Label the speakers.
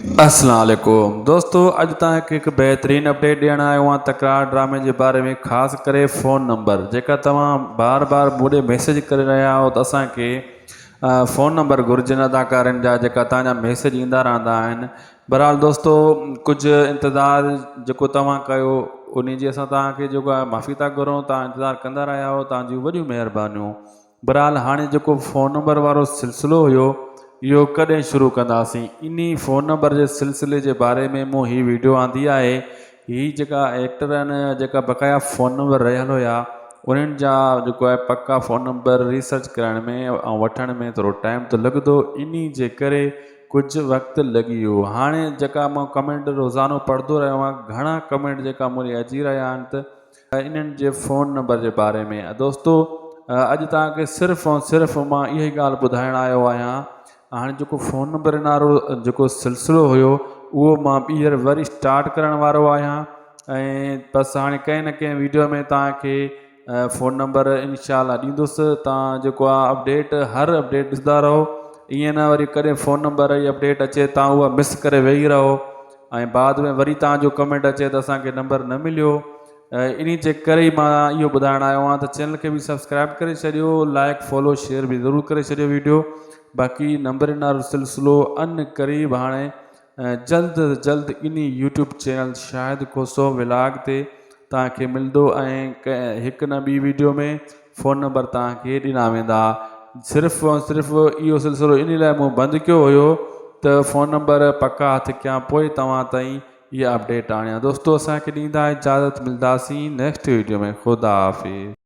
Speaker 1: اسلام عليڪم دوستو اڄ توهان کي هڪ بهترين اپڊيٽ ڏيڻ آيو آهيان تڪرار ڊرامي جي باري ۾ خاص ڪري فون نمبر جيڪا توهان بار بار مون ڏي ميسيج ڪري رهيا آهيو ته اسان کي فون نمبر گهرجن اداڪارن جا جيڪا توهان جا ميسيج ايندا رهندا آهن بهرحال دوستو ڪجهه انتظار جيڪو توهان ڪيو ان جي اسان توهان کي جيڪو آهي معافي ٿا گهرون توهان انتظار ڪندا رهيا آهيو توهان جون وڏيون مهربانيون بھرحال ھاڻي جيڪو فون نمبر وارو سلسلو ھيو اھو ڪڏھن شروع ڪنداسين انھي فون نمبر جي سلسلي جي باري ۾ مون ھي ويڊيو آندي آھي ھي جيڪا ايڪٽر آھن جيڪا بقايا فون نمبر رھيل ھيا انھن جا جيڪو آھي پڪا فون نمبر ريسرچ ڪرائڻ ۾ ۽ وٺڻ ۾ ٿورو ٽائيم ته لڳندو انھي جي ڪري ڪجهه وقت لڳي ويو ھاڻي جيڪا مان ڪمينٽ روزانو پڙھندو رھيو آھيان گھڻا ڪمينٽ جيڪا مون ڏي اچي رھيا آھن ته انهن جي فون نمبر جي باري ۾ دوستو اڄ توهان کي صرف ۽ صرف مان اها ئي ڳالهه ٻڌائڻ آيو آهيان هاڻي جيڪو فون نمبر وارو جيڪو سلسلو هيو اهو مان ٻيهر وري اسٽارٽ ڪرڻ وارو آهيان ۽ بس هاڻي ڪنهن نه ڪنهن ويڊيو ۾ توهان کي فون نمبر انشاء الله ڏيندس توهان جيڪو آهي اپڊيٽ هر اپڊيٽ ڏسندا رهو ائين نه وري ڪڏهن فون نمبر جي اپڊيٽ اچي توهان اها مس ڪري ويهي رهو ۽ بعد ۾ وري توهان جو ڪمينٽ اچي ته اسان کي نمبر نه مليو انهي جي ڪري ئي مان اهو ٻڌائڻ آيو آهيان ته چينل کي به سبسڪرائب ڪري ڇڏيو لائڪ فالو شيئر به ضرور ڪري ڇڏيو ويڊيو باقي نمبرن وارو سلسلو ان قريب هاڻي جلد از جلد انهي YouTube channel Shahid Khoso vlog تي توهان کي ملندو ۽ هڪ نه ٻي ويڊيو ۾ فون نمبر توهان کي ڏنا ويندا صرف ۽ صرف اهو سلسلو انهي لاء مون بند ڪيو هيو ته فون نمبر پڪا هٿ ڪيان پوء توهان تائين اها اپڊيٽ آڻيان دوستو اسان کي ڏيندا اجازت ملداسين نيڪسٽ ويڊيو ۾ خدا حافظ.